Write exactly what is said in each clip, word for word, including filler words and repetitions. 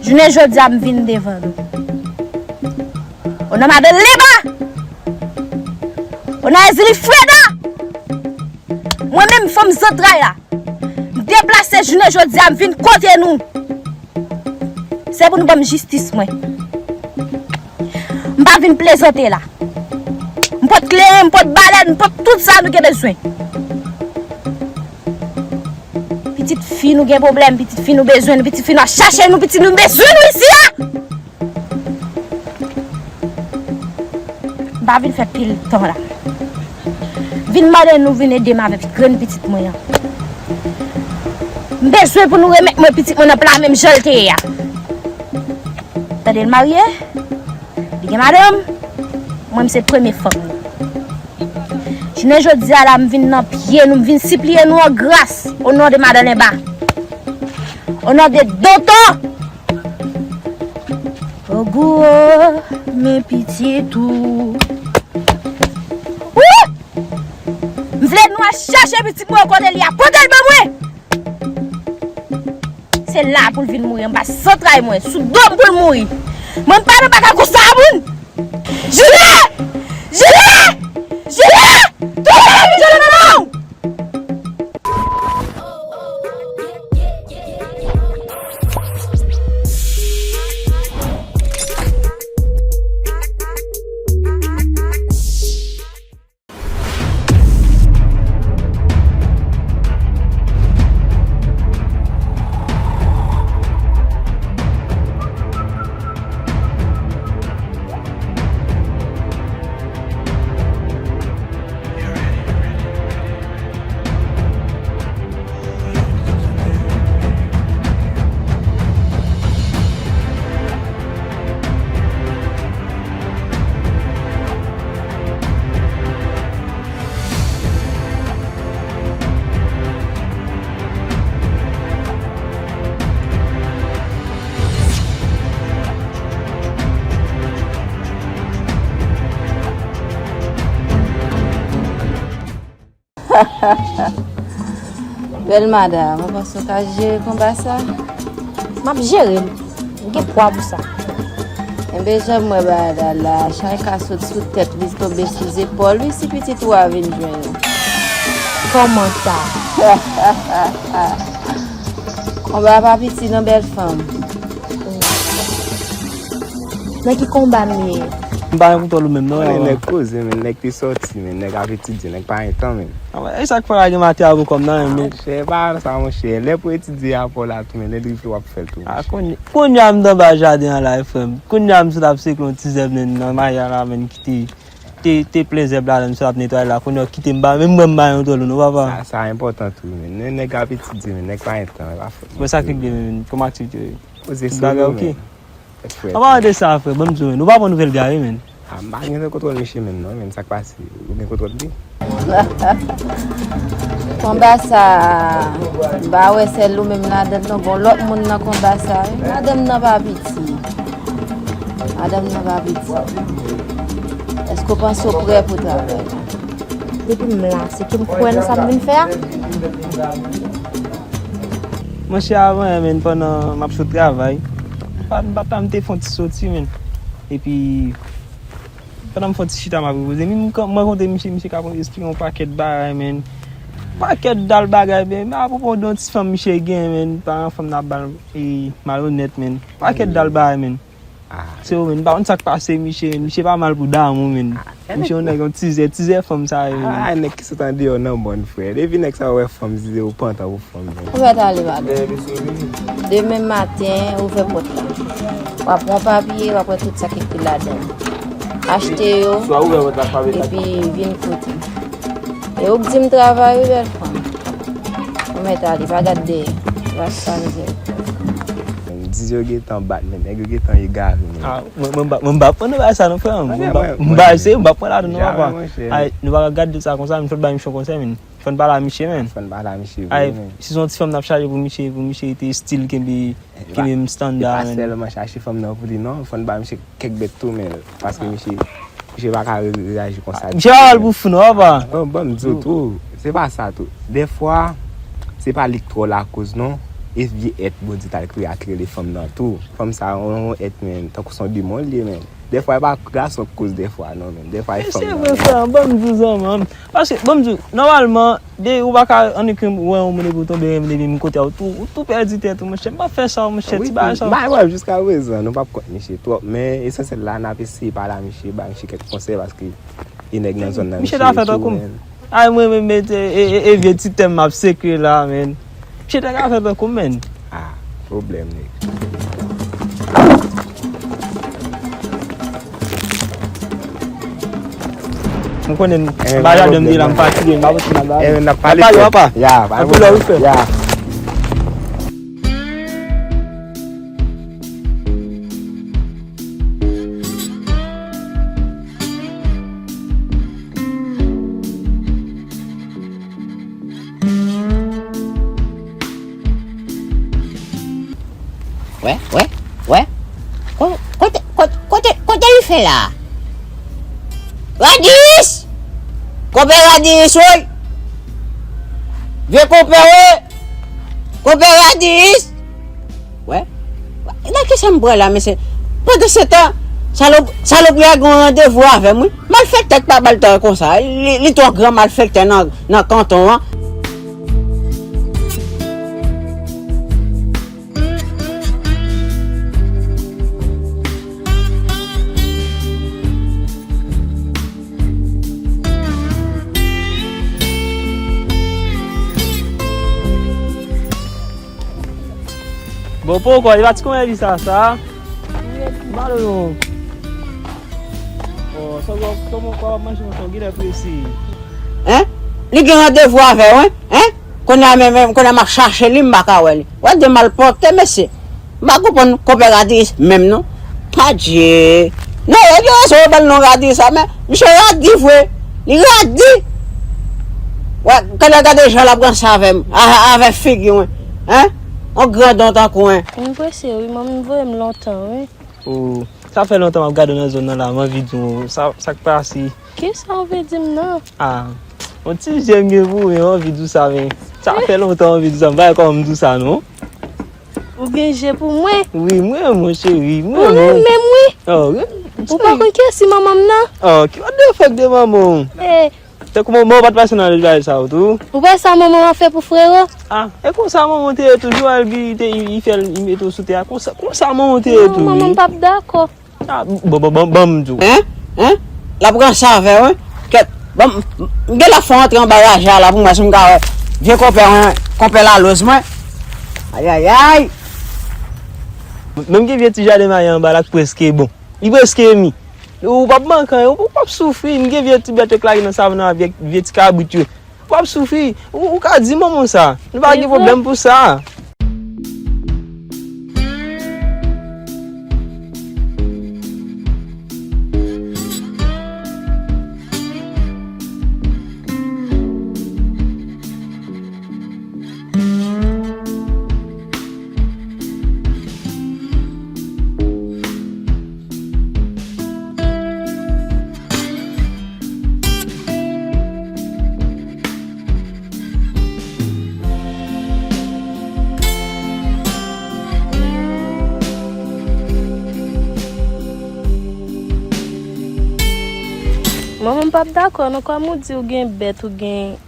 Jounen jodi a, m vin devan nou. O non madan Leba! O non Ezili Freda! Mwen menm, fanm zantray la, m deplase jounen jodi a, m vin kote nou. Se pou nou ban m jistis mwen. M pa vin plezante la. M pot kleren, m pot balèn, m pot tout sa nou gen bezwen. Pitit fi nou gen pwoblèm, pitit fi nou bezwen nou, pitit fi nou ap chache nou, pitit nou bezwen nou isi a. M pa vin fè pil tan la. Vin mande nou vin ede m avèk grenn pitit mwen an. M bezwen pou nou remèt mwen pitit mwen nan pla menm jan l te ye a. Tande l marye, li gen madanm, mwen m se premye fanm li. Jounen jodi a la, m vin nan pye nou, m vin sipliye nou an gras, o non de Madan Lenba. O non de Doto! Ogou, men pitit ou. Wou! M vle nou al chache pitit mwen kote li a. Pote l ban mwen! Se la pou l vin mouri anba zantray mwen, sou do m pou l mouri. Mwen m pa nan bagay konsa, moun! Jile! Jile! Jile! Touye l, jile nan men w! Bèl madanm, ou panse w ka jere konba sa? M ap jere l. M gen pwa pou sa. Enben, jan m wè bagay la, chay ka sot sou tèt li, tonbe sou zepòl li, si pitit ou a vin jwenn ou. Kòman sa? Konba pa piti non, bèl fanm. Nan ki konba m ye? M pa gen kontwòl ou menm non. Konnen nèg koze, men nèg te sòti, men nèg ap etidye, nèg pa gen tan, men. E sa k fè w pa gen matyal pou kòb nan men. Monchè, pa sa, monchè. Lè pou etidye a pa w la tou, men lè l rive w ap fè l tou, monchè. Kounye a m t anba jaden an la, frè m. Kounye a m sot ap sekle yon ti zèb nan, nan maya la, men ki te, te, te plen zèb ladan, m sot ap netwaye la. Kounye a w kite m ba, menm mwen m pa gen kontwòl ou non, papa. Sa, sa enpòtan tou, men. Nèg ap etidye, men nèg pa gen tan, e pa fòt. Mwen sa k regle, men, kòman aktivite yo ye? Poze sou yo, men. An palan de sa, frè, ban m di w, men, nou pa pran nouvèl Gary, men. A, m pa gen kontwòl misye menm non, men sa k pase, ou gen kontwòl li? Konba sa, m pa wè sèl ou menm ladan l non, gon lòt moun nan konba sa wi. Madanm nan pa piti. Madanm nan pa piti. Èske w panse w prè pou travay la? Depi m la, se ke m kwè nan sa m vin fè a. Monchè, avan yè, men, pandan m ap sot travay, m pa, m pa ta, m te fè yon ti soti, men. Epi, pandan m fè yon ti chita, m ap repoze, m, m rankontre misye, misye k ap esplike yon pakèt bagay, men. Pakèt dal bagay, men, men apwopo de yon ti fanm misye gen, men, paran fanm nan ap ba l, e, malonèt, men. Pakèt dal bagay, men. Se yo, men, m pa konn sa k pase misye, men. Misye pa mal pou damou, men. Misye yon nèg, yon tizè, tizè fanm sa yo, men. A, nèg ki sot andeyò nan mòn, frè. Depi nèg sa yo wè fanm, se yo pantan pou fanm, men. Ou mèt ale, madanm. Demen maten, ouvè pòt la. W ap pran papye, w ap wè tout sa k ekri ladan l. Achte yo, epi vin kote m. E ou k di m travay, wi, bèl fanm. Ou mèt ale, pa gad dèyè. Va sa mizè. Di yo gentan bat, men nèg yo gentan egare, men. A, mwen, mwen pa, mwen pa pran nan bagay sa non, frè m. Mwen pa, mwen pa eseye, mwen pa pran ladan non, papa. Ay, nou pa ka gade sa konsa, men fò n ba misye yon konsèy, men. Fò n pale a misye, men. Fò n pale a misye vre, men. Ay, si se yon ti fanm n ap chache pou misye, pou misye te estil kenbe, kenbe menm standa, men. E pa sèlman chache fanm nan pou li, non. Fò n ba misye kèk bèt tou, men. Paske misye, misye pa ka re-, reyaji konsa. Misye pa pral pou fou, non, papa. Bon, bon, m di w tou. Se pa sa tou. Dèfwa, se pa li k twò lakoz, non. E vye èt Bondye t al kreye a ki rele fanm nan tou. Fanm sa a, yon, yon èt, men, tankou se yon demon li ye, men. Dèfwa, e pa gason k koz dèfwa, non, men. Dèfwa, e fanm nan. Se vre, frè, ban m di w, zanmi. Paske, ban m di w, nòmalman, de, ou pa ka annik wè yon moun epi w tonbe renmen li, epi m kote a, ou tou, ou tou pèdi tèt ou, monchè. M p ap fè sa, monchè, ti bagay sa. Wi, m pa wè l jiska prezan, nou p ap kont misye twòp, men esansyèl la, n ap eseye pale a misye, ba misye kèk konsèy, paske e nèg nan zòn nan, misye ta fè tankou m. Ay, mwen menm, e, e, e, e vye ti tèm m ap sekre la, men. Misye ta ka fè tankou m, men. Ah, pwoblèm, nèg. M konnen, eh, m pa jaden m ye la, m fatige, m pa pote m al ba. Eh, n ap pale, papa. Ya, pa gen pwoblèm. Ya. Wè, wè, wè. Ko-, kote, kote, kote, kote li fè la? Radis! Konpè Radis, woy! Vye konpè, woy! Konpè Radis! Wè. Nan kisa m pran la, mesye? Pandansetan, salop-, salopri a gen yon randevou avè m, wi. Malfektè k pa ba l tan konsa. Li, li twò gran malfektè nan, nan kanton an. Bon, poko, li pa ti konn epi sa, sa. Malo non. Oh, sa w, kòman w ap manje konsa, w genlè prese. Hein? Li gen randevou avè w, hein? Hein? Kounye a menm, menm, kounye a m ap chache li, m pa ka wè li. W ap di malpwòpte, mesye. M pa konprann konpè Radis menm non. Adje. Non, yo gen rezon yo ba l non Radis sa, men misye radi vre. Li radi. Wè, gade, gade jan l ap ranse avè m, a-, avè figi mwen. Hein? On grandon tankou, hein. M prese, wi, manmi voye m lontan, wi. Oh, sa fè lontan m ap gade w nan zòn nan la, m anvi di w, sa, sa k pase? Kisa w vle di m nan? Ah, yon ti je m gen pou ou, men m anvi di w sa, men sa fè lontan m anvi di w sa, m pa wè kòman m di w sa, non. Ou gen je pou mwen? Wi, mwen, mon cheri, mwen, mwen. Ou renmen m, wi. Oh, wi. Ou pa konn kiyès ki manman m nan? Oh, ki, what the fuck de manman w? Eh. Tankou manman w pa t pase nan laj bagay sa yo tou. Ou wè sa manman w ap fè pou frero? Ah, e konsa manman w te ye tou, jou a l vini, te, li fè l, li mete w sou tè a. Konsa, konsa manman w te ye tou, wi. Non, manman m p ap dakò. Ah, bon, bon, bon, bon, m di w. Hein? Hein? L ap ranse avè w, hein? Kèt, bon, m, m gen lè fò antre anba raje a la pou m wè si m ka wè vye konpè mwen, konpè Laloz mwen. Ayayay! Menm gen vye ti jaden mayi anba la k prèske bon. Li prèske mi. Ou p ap manke anyen, ou p ap soufri. M gen vye ti bèt yo k lage nan savann nan, vye, vye ti kabrit yo. W ap soufri. Ou, ou ka di manman w sa. Nou pa gen pwoblèm pou sa. Manman m p ap dakò non, kòm ou di ou gen bèt, ou gen,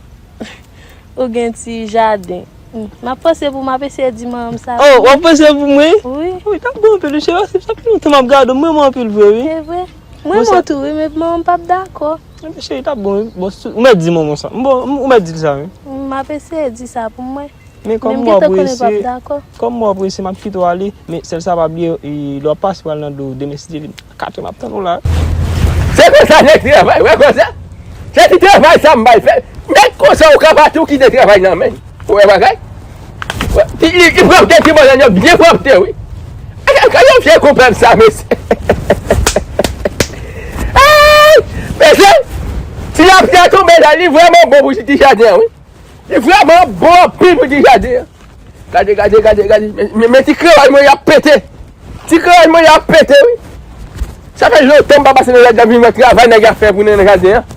ou gen ti jaden. Hmm, m ap panse pou m ap eseye di manman m sa. Oh, w ap panse pou mwen? Wi. Wi, t ap bon anpil, wi, cheri, paske sa fè lontan m ap gade w, m renmen w anpil vre, wi. Se vre. M renmen w tou, wi, men manman m p ap dakò. Enben, cheri, t ap bon, wi. Bon, si ou mèt di manman w sa. Bon, ou mèt di l sa, wi. M ap eseye di sa pou mwen. Men kòm m wè w prese, kòm m wè w prese, m ap kite w ale. Men sèl sa, pa bliye, e, lè w ap pase pral nan do demen, si Dye vle, katè m ap tann ou la. Se konsa nèg travay, wè konsa. Se ti travay sa m bay fè. Men konsa ou ka pati, ou kite travay nan men. Ou wè bagay? Wè, li, li pwòpte ti bòlòn yo byen pwòpte, wi. Gade yon vye konpè m sa, mesye. Ay! Mesye, ti lapli a tonbe la, li vrèman bon pou ti jaden an, wi. Li vrèman bon anpil pou ti jaden an. Gade, gade, gade, gade. Men, men, men ti krewòl mwen y ap pete. Ti krewòl mwen y ap pete, wi. Sa fè lontan m pa pase nan jaden an, vin wè travay nèg ap fè pou nan jaden an.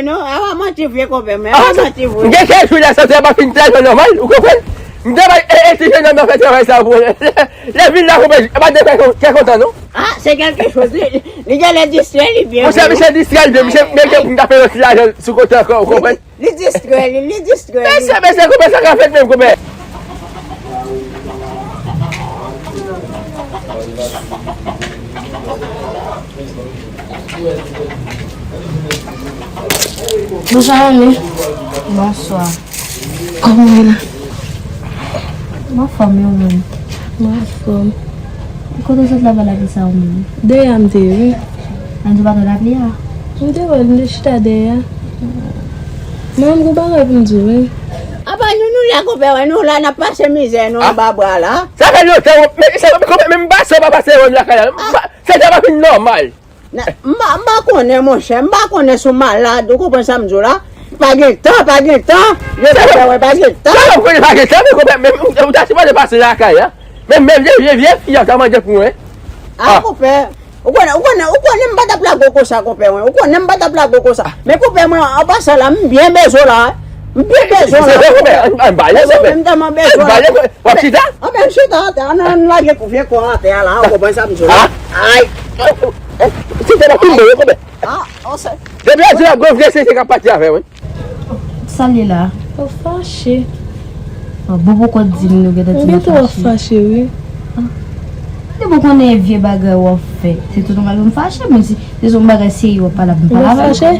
vre non. Awa manti vre konpè mwen. Awa manti vre. M gen kèk jou la santi a pa fin travay nòmal, ou konprann? M travay e, e ti jenòm nan fè travay sa pou mwen. Lè vin la konpè, e pa de kè kontan non. Ah, se kèlke choz li. Li genlè distrè li byen. Monchè, misye distrè li byen, misye mete pou m ta fè yon ti lajan sou kote ankò, ou konprann? Li distrè li, li distrè li. Mesye, mesye, konpè sa ka fèt menm, konpè. Bonswa, manmi. Bonswa. Kòman w ye la? M anfòm, e ou menm? M anfòm. Kote w sot la pa lapli sa ou menm? Dèyè a m te ye, wi. An di w pa t wè lapli a? M te wè l, m te chita dèyè a. Manman m gon bagay pou m di w, wi. Apa nou, nou la, konpè, wè, nou la, n ap pase mizè, nou anba bra la. Sa fè lontan, men, sa, men, men m pase, w pa pase wè m lakay la. M pa, sa, sa pa vin nòmal. M pa, m pa konnen, monchè, m pa konnen si w malad, ou konprann sa m di w la? Pa gen tan, pa gen tan. Yo konpè, wè, pa gen tan. Sa w konnen pa gen tan, men konpè, men ou ta sipoze pase lakay la. Men, men vye, vye, vye fi a ta mande pou mwen. Ah, konpè. Ou konnen, ou konnen, ou konnen m pa t ap lage w konsa, konpè mwen. Ou konnen m pa t ap lage w konsa. Men konpè mwen, an pasan la, m byen bezwen w la. M byen bezwen w la. Se vre, konpè. An, an, ba, bezwen, konpè. M tèlman bezwen w la. Ba, konpè. W ap chita? Anben, m chita atè a, ann, ann lage kou vye kò atè a la, ou konprann sa m di w la. Ah. Ay. Si te la fin mwen, konpè. Ah, on se. Depi yo di la gwo vye se te ka pati avè mwen. Sa l ye la? Ou fache. Ah, bon, poko di m nou gentan di nou fache. M gentan wè w fache, wi. Ah. Depi w konnen vye bagay w ap fè, se tou nòmal pou m fache, men si se yon bagay serye w ap pale avè m, m pa avè w. Ou fache?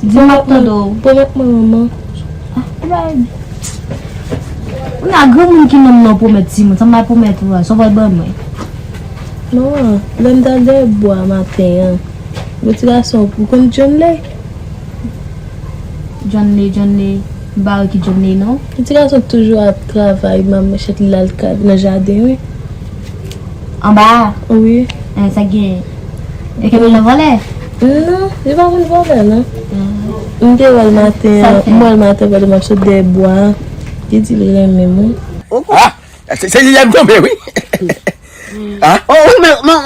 Di m, m ap tande w. Pwomèt mwen, manman. Ah, e bay. Ou nan granmoun ki nonm nan pwomèt timoun, sa m pral pwomèt ou a, sa w pral ban mwen? Manman, lè m t al dèyè bwa maten an, yon ti gason, ou konn John Lay? John Lay, John Lay, m pa wè ki John Lay non. Yon ti gason toujou ap travay, manchèt li l al ka-, nan jaden, wi. Anba a? Wi. Eh, sa k genyen? E ke l nan vòlè? Non, li pa konn vòlè, non. M te wè l maten an, m wè l maten pandan m ap sot dèyè bwa a. Li di l renmen m, wi. Ah, se, se li lè m tonbe, wi. Ah? Oh, wi, men, men,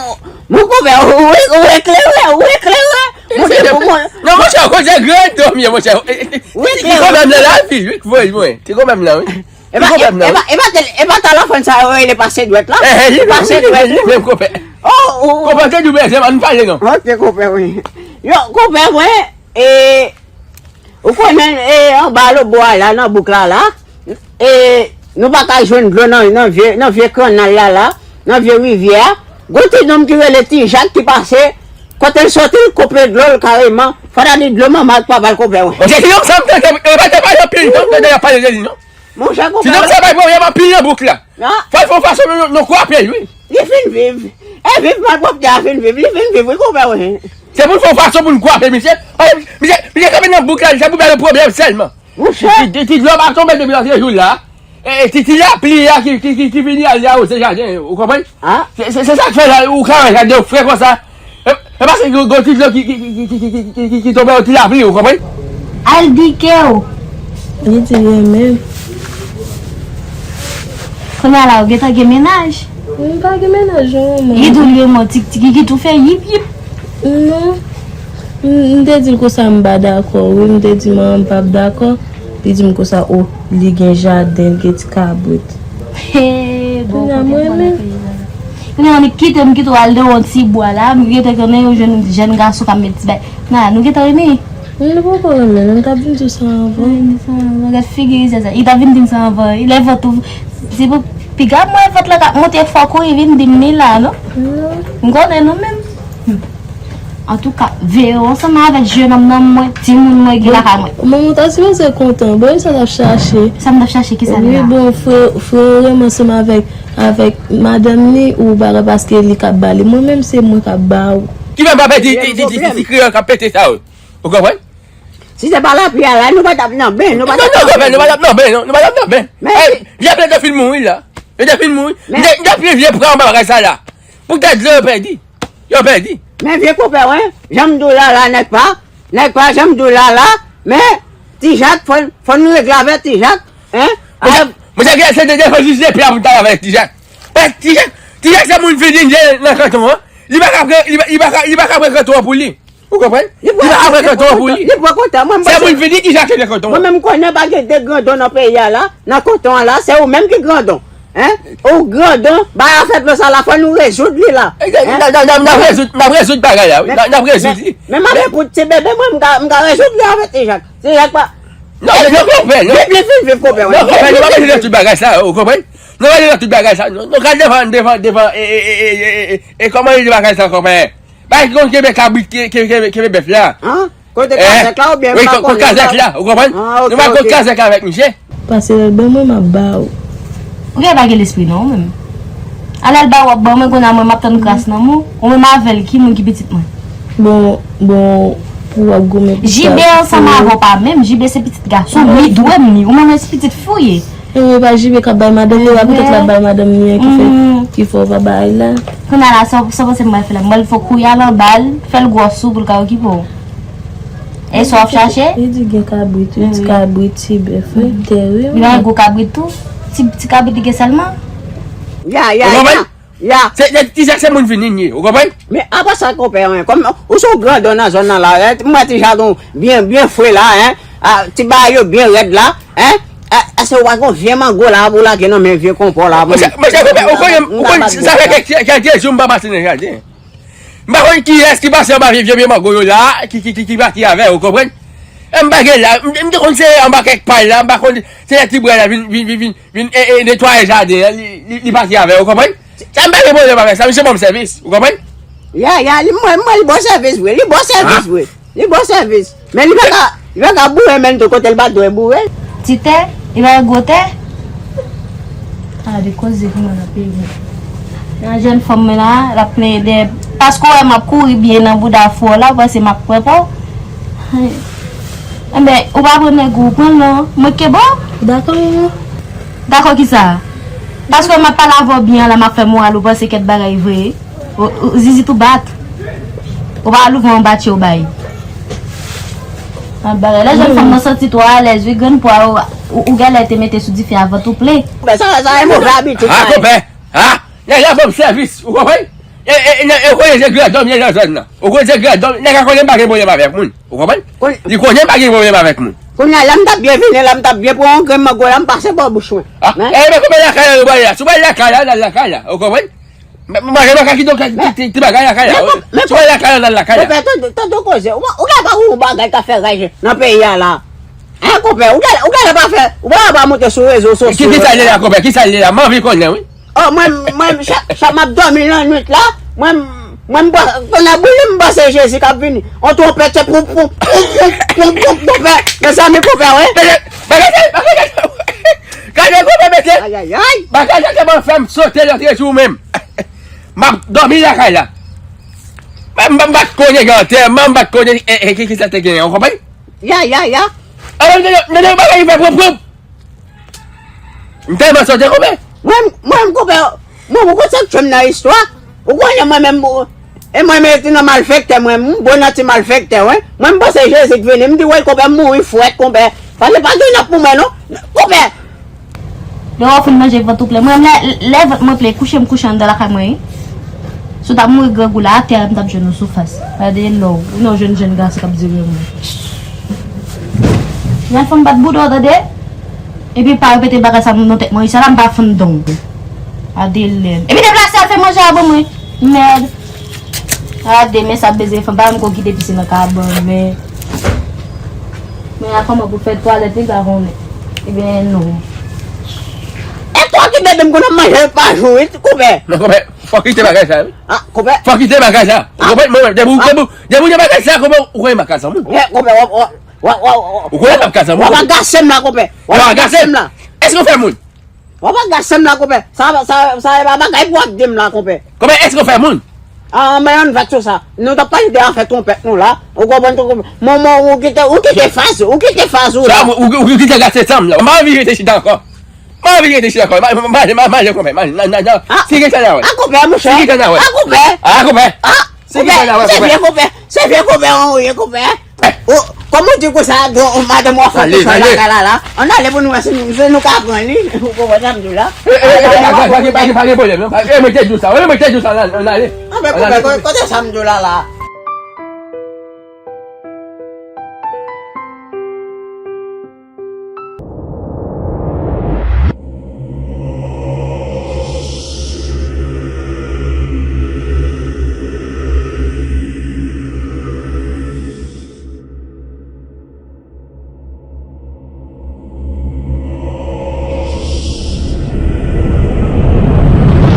mon konpè, ou, ou eklere, ou eklere. Monchè, pou mwen. Non, monchè, koze grandòm ye, monchè. Ou eklere. Ti konpè m nan lavi, wi, k voye mwen. Ti konpè m nan, wi. E pa, e pa, e pa, e pa Talafòn sa yo rele pase dwèt la? Eh, eh, li menm, pase dwèt, li menm, konpè. Oh, oh, oh. Konpè, te di w bezwen, ann pale non. Ok, konpè, wi. Yo, konpè, mwen, e, ou konnen, e, anba lobò a la, nan bouk la, la, e, nou pa ka jwenn dlo nan, nan vye, nan vye kannal la, la, nan vye rivyè a. Gon ti nonm ki rele Ti Jak ki pase, kote l soti, l koupe dlo l kareman. Fò ta di dlo manman ak papa l konpè, wi. Ok, se yon sa m tande, e pa te pale anpil, non, tande y ap pale de li, non. Monchè, konpè. Ti nonm sa bay pwoblèm anpil nan bouk la. Ah. Fò l fè yon fason nou, nou, nou kwape l, wi. Li fin viv. E viv malpwòpte a fin viv. Li fin viv, wi, konpè, wi. Se pou n fè yon fason pou n kwape misye. Paske misye, misye kanpe nan bouk la, se pou bay pwoblèm sèlman. Monchè. Ti, ti, ti dlo pa tonbe depi lòt jou la. E, e, ti, ti lapli a ki, ki, ki, ki vini al awoze jaden, ou konprann? Ah. Se, se, se sa k fè la, ou ka wè jaden w fre konsa. E, e paske gon, gon ti dlo ki, ki, ki tonbe yon ti lapli, ou konprann? Al di kè w. Li di l renmen m. Kounye a la, ou gentan gen mennaj? M pa gen mennaj, non, manman. Li di w li renmen w, ti, ti Kikit ou fè yip yip. Non. M, m te di l konsa m pa dakò, wi, m te di manman m p ap dakò. Li di m konsa, o, li gen jaden, li gen ti kabrit. He, bon, kote m pran nan peyi la. Kounye a, annik kite m, kite w al nan yon ti bwa la, m gentan konnen yon jèn, jèn gason k ap met ti bay. Nan, nou gentan renmen? Mwen poko renmen, non, m t ap vin di w sa anvan. Vin di sa anvan. Gad figi Zaza. Li t ap vin di m sa anvan. Li lè vant ou. Se pou piga mwen vant la k ap monte fò kouri vin di m li la, non? Non. M konnen nou menm. Antouka, veye w ansanm avèk jennonm nan mwen, timoun mwen ki lakay mwen. Manman w ta sipoze kontan. Bon, e sa l ap chache. Sa m t ap chache, ki sa l la? Wi, bon, frè, frè w renmen ansanm avèk, avèk madanm li ou bagay paske li k ap ba li. Mwen menm, se mwen k ap ba w. Ki fè m pa pèdi ti, ti, ti, ti, ti kreyòl k ap pete sa yo? Ou konprann? Si se pa lapli a la, nou pa t ap nan ben, nou pa t ap nan ben. Non, non, nou pa t ap nan ben, non, nou pa t ap nan ben. Men, vye pye te fin mouri la. Yo te fin mouri. Men, m te, m te pye vye pran anba bagay sa la. Poutèt dlo yo pèdi. Yo pèdi. Men vye konpè, wi, jan m di w la, la, nèg pa, nèg pa, jan m di w la, la, men, Ti Jak, fò, fò nou regle avè Ti Jak, en? Monchè, monchè, gen se de defans jis de pya pou ta avè Ti Jak. Ti Jak, Ti Jak se moun fini ye nan kanton an. Li pa ka pran, li pa, li pa ka, li pa ka pran kanton an pou li. Ou konprann? Li pa ka pran kanton an pou li. Li pran kontan. Mwen, se moun fini ki chache nan kanton an. Mwen menm konnen pa gen de grandon nan peyi a la, nan kanton an la, se ou menm ki grandon. Hein? Ou grandon, bay afè dlo sa la, fò nou rezoud li la. N ap rezoud, n ap rezoud bagay la, wi. N ap rezoud li. Men m ap pou ti bebe, mwen, m ka, m ka rezoud li avèk Ti Jak. Ti Jak pa. Non, men non, konpè, non. Depi li fin viv, konpè, wi. Non, konpè, nou pa bezwen nan tout bagay sa, ou konprann? Nou pa bezwen nan tout bagay sa, non. Nou ka devan, devan, devan, e, e, e, kòman li di bagay sa, konpè? Bay ki konn kenbe kabrit, ke, ke, ke, kenbe bèf la. An? Kote kazèk la oubyen m pa konnen? Wi, kote kazèk la, ou konprann? Nou pa kont kazèk avèk misye. Pase lè l ban mwen, m ap ba w. Ou gen pa gen lespri non, ou menm. Alè l ba w, w ap ban mwen, kounye a mwen, m ap tann kras nan men w. Ou menm avè l, ki moun ki pitit mwen? Bon, bon, pou w ap goumen pou sa. Jibe ansanm avè w pa menm, Jibe se pitit gason, li dwe m li, ou menm se pitit fi w ye. Ewe, pa Jibe k ap bay madanm li, ewa, poutèt l ap bay madanm li an ki fè, ki fè w pa bay la. Kounye a la, sa w, sa w panse m pral fè la? M pral fè w kouye al anba l, fè l gwòs sou pou l ka okipe w. E sa w ap chache? Li di gen kabrit, wi, ti kabrit, ti bèf, wi, tè, wi. Li pa gen gwo kabrit tou? Ti, ti kabrit li gen sèlman? Ya, ya, ya. Ya. Se, se, Ti Jak se moun fini li ye, ou konprann? Men apa sa konpè, wi, kòm ou se yon grandon nan zòn nan la, en, m wè Ti Jak byen, byen fre la, en, a, ti bagay yo byen rèd la, en, a, èske w pa gen yon vye mango la pou w lage nan men vye konpè w la? Monchè, monchè, konpè, ou konnen, ou konnen, sa fè kèk, kèk, kèk jou m pa pase nan jaden. M pa konn kiyès ki pase anba vye, vye, vye mango yo la, ki, ki, ki, ki pati avè, ou konprann? E m pa gen la, m, m te konn se anba kèk pay la, m pa konn se lè ti bwè la vin, vin, vin, vin, vin, e, e, netwaye jaden an, li, li, li pati avè, ou konprann? Sa m pa gen pwoblèm avèk sa, misye ban m sèvis, ou konprann? Ya, ya, li, mwen, mwen, li ban sèvis vre, li ban sèvis vre, li ban sèvis. Men li pa ka, li pa ka boure men tou kote l pa dwe boure. Ti tè, li pa gwo tè. A, de koze kòman l ap peye. Nan jèn fanm mwen la, l ap plenyen dèyè. Paske w wè m ap kouri byen nan bouda fou w la, ou panse m ap pran pa w? Enben, ou pa pran nèg ou, ou pran l non. Mwen ke bon? Dakò, non. Dakò kisa? Paske m ap pale avè w byen la, m ap fè moral ou panse kèk bagay vre. Ou, ou, zizi tou bat. Ou pa al ouvri yon batye ou bay. An bagay. Lè jèn fanm nan santi twò alèz, wi, grenn pwa ou, ou, ou genlè te mete sou dife avan tou ple. Men sa, sa e move abitid. Ha, konpè. Ha? Nèg la ban m sèvis, ou konprann? E, e, e, e, ou konnen se grandòm ye nan zòn nan. Ou konnen se grandòm, nèg la konnen m pa gen pwoblèm avèk moun. Ou konprann? Li konnen m pa gen pwoblèm avèk moun. Kounye a la, m t ap byen vini, la, m t ap byen pran yon grenn mango la, m pase bò bouch mwen. Ah, men e, men konbyen lakay la nou pral la? Si w pral lakay la, n al lakay la. Ou konprann? M, m, manje makak ki donk ki, ki, ki bagay lakay la. Si w pral lakay la, n al lakay la. Konpè, tande, tande koze. Ou, ou genlè pa wè yon bagay k ap fè raj nan peyi a la. Hein, konpè, ou genlè, ou genlè pa fè, ou genlè pa monte sou rezo sosyo yo la. Ki, ki sa l ye la, konpè? Ki sa l ye la? M anvi konnen, wi. Oh, mwen, mwen, chak, chak m ap dòmi lannwit la, mwen, mwen, m pa, konnen boule, m panse Jezi k ap vini. On twonpèt se poum, poum, poum, poum, poum, poum, konpè. Mezanmi, konpè, wi. Bagay, bagay, bagay. Gade, konpè, mesye. Ayayay. Bagay sa te ban fè m sote lòt jou menm. M ap dòmi lakay la. M, m, m pa t konnen gen antèman, m pa t konnen, e, e, ki, ki sa te genyen, ou konprann? Ya, ya, ya. Alò, nan, nan, nan bagay li fè pwòp, pwòp. M tèlman sote, konpè. Mwen, mwen, konpè, mwen, ou konn sa k tchwe m nan istwa? Ou konnen mwen menm, e mwen menm nan malfektè, mwen, m bon nan ti malfektè, wi. Mwen, m panse Jezi k vini, m di, woy, konpè, m mouri frèt, konpè. Pale pa gen nòt pou mwen, non. Konpè. Lè w fin manje vant ou plen. Mwen, lè, lè vant mwen plen, kouche m kouche anndan lakay mwen, wi. Si w t ap mouri grangou la, atè a m t ap jwenn ou sou fas. Gade lè w, ou nan jèn, jèn gason k ap dire mwen. Jan fanm bat bouda w, tande? Epi pa repete bagay sa nan tèt mwen, wi, sa la m pa fann don. Gade lè. Epi deplase al fè manje a ban mwen. Mèd. Gade, men sa bezwen fanm, pa menm ko kite pise nan kabann, men. A kòman pou fè twalèt li pa konnen? Ebyen, non. E twòp ki bebe m konn ap manje pa jou, wi, konpè. Men konpè, fò kite bagay sa, wi. Ah, konpè. Fò kite bagay sa. Ou konprann mwen, depi ou, depi ou, depi ou gen bagay sa, konpè, ou konn m ap ka zanmi. Konpè, w ap, w ap, w ap, w ap, ou konn m ap ka zanmi. W ap agase m la, konpè. W ap agase m la. Èske w fè moun? W ap agase m la, konpè. Sa, sa, sa e pa bagay pou w ap di m la, konpè. Konpè, èske w fè moun? Ah, men ann vèt sou sa. Nou t ap pale de afè twonpèt nou la. Ou konprann tou, konpè. Mwen, mwen, ou kite, ou kite faz, ou kite faz ou la. Sa, ou, ou, ou kite gate sanm la. M pa anvi rete chita ankò. M pa anvi rete chita ankò. Ma, ma, ma, ma, manje, konpè. Manje, nan, nan, nan. Ah. Si gen sa nan wè. Ah, konpè, monchè. Si gen sa nan wè. Ah, konpè. Ah, konpè. Ah, si gen sa nan wè, konpè. Se vye konpè. Se vye konpè, ou ye konpè. Eh. Oh, kòman w di konsa, do, madanm w ap fè kouch lakay la, la? Ann ale pou nou wè si nou, si nou ka pran li. Ou konprann sa m di w la? Eh, eh, eh, eh, pa gen, pa gen, pa gen pwoblèm, non. Pa, eh, mwen te di w sa. Eh, mwen te di w sa, ann ale. Ann ale. Ann ale, konpè, kote sa m di w la, la?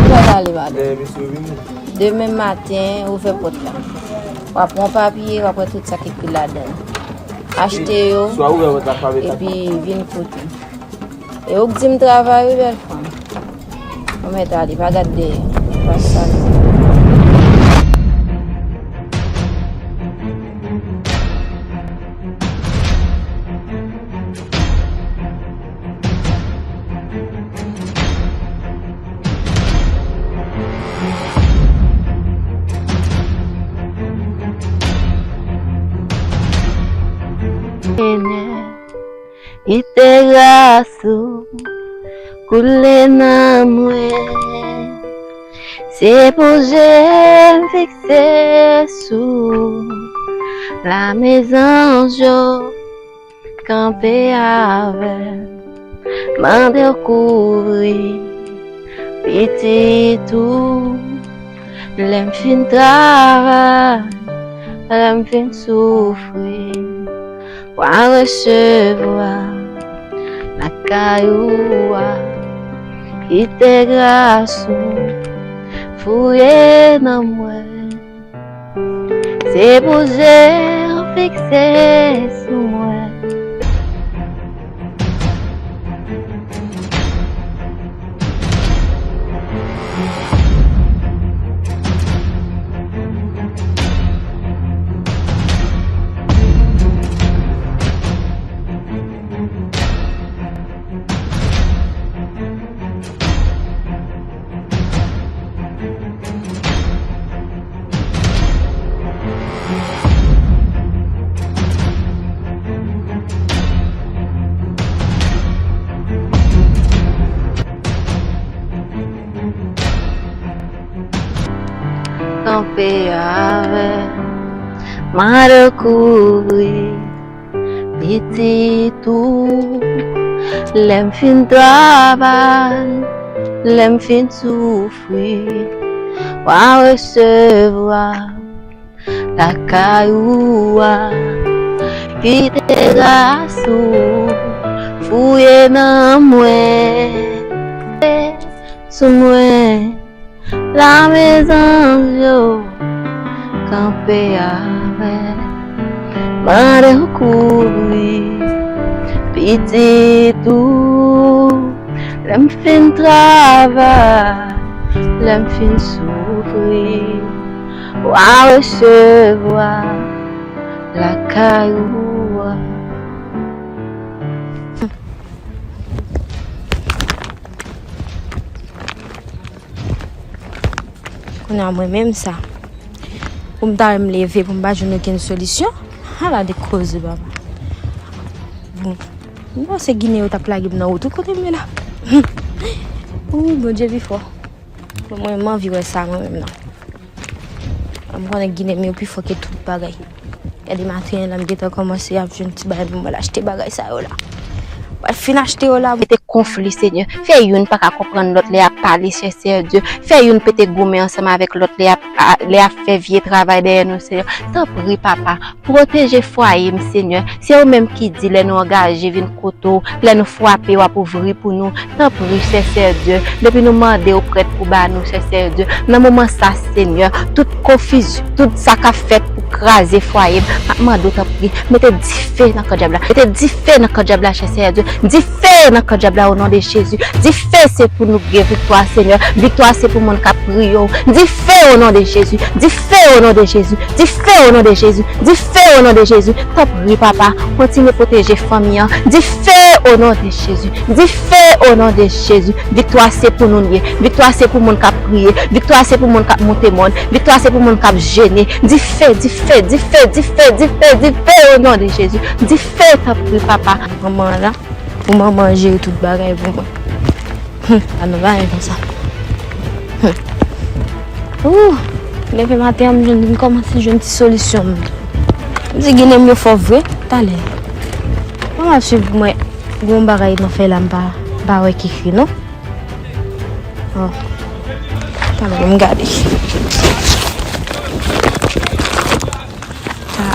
Kote w prale, madanm? Demen maten, ouvè pòt la. W ap pran papye, w ap pran tout sa k ekri ladan l. Achte yo, epi vin kote m. E ou k di m travay, wi, bèl fanm. Ou mèt ale, pa gad dèyè. Pa sal. Senyè, kite gras ou koule nan mwen. Se pou je m fikse sou lame zanj yo kanpe avè m. Mande w kouvri pitit ou. Lè m fin travay, lè m fin soufri, w a resevwa lakay ou a. Kite gras ou fouye nan mwen. Se pou je w fikse sou mwen. Kanpe avè m, mande w kouvri pitit ou. Lè m fin travay, lè m fin soufri, w a resevwa lakay ou a. Kite gras ou fouye nan mwen, sou mwen. Lame zanj yo kanpe avè m, mande w kouvri pitit ou. Lè m fin travay, lè m fin soufri, w a resevwa lakay ou a. Kounye a mwen menm sa. Pou m ta renmen leve pou m pa jwenn okenn solisyon. Ala de koze, papa. Bon. M panse Ginen yo t ap lage m nan wout wi kote m ye la. Wi, Bondye pi fò. Bon, mwen, m anvi wè sa mwen menm nan. M konnen Ginen yo pi fò ke tout bagay. Gade maten an la, m gentan kòmanse ap jwenn ti bagay pou m al achte bagay sa yo la. W Fin achte yo la. Mete konfli, Senyè. Fè youn pa ka konprann lòt lè y ap pale, Senyè Dye. Fè youn pete goumen ansanm avèk lòt lè y ap, a, lè y ap fè vye travay dèyè nou, Senyè. Tanpri, papa, pwoteje fwaye m, Senyè. Se ou menm ki di lè nou angaje vin kote w, lè nou frape, w ap ouvri pou nou. Tanpri, Senyè Dye, depi nou mande, ou prèt pou ba nou, Senyè Dye. Nan moman sa, Senyè, tout konfizyon, tout sa k ap fèt pou kraze fwaye m, m ap mande w, tanpri, mete dife nan kan dyab la. Mete dife nan kan dyab la, Senyè Dye. Dife nan kan dyab la, o non de Jezi. Dife se pou nou gen viktwa, Senyè. Viktwa se pou moun k ap priye w. Dife, o non de Jezi. Dife, o non de Jezi. Dife, o non de Jezi. Dife, o non de Jezi. Tanpri, papa, kontinye pwoteje fanmi an. Dife, o non de Jezi. Dife, o non de Jezi. Viktwa se pou nou l ye. Viktwa se pou moun k ap priye. Viktwa se pou moun k ap monte mòn. Viktwa se pou moun k ap jene. Dife, dife, dife, dife, dife, dife, o non de Jezi. Dife, tanpri, papa. Manman an la, pou manman an jere tout bagay pou mwen. Hum, pa nan bagay konsa. Hum. Ooh, leve maten an, m jwenn, m kòmanse jwenn ti solisyon m. M di ginen m yo fò vre, talè. Mwen ap swiv pou mwen, gon bagay nan fèy la, m pa, m pa wè ki kri non. Oh. Talè, m gade.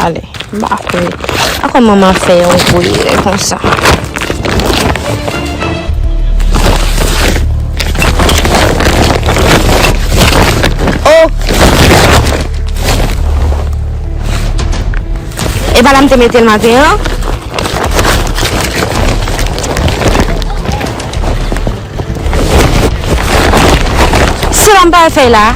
Ale, m pa konnen. A kòman manman fè yon gwo erè konsa? Oh! E pa la m te mete l maten an? Se la m pa fè la.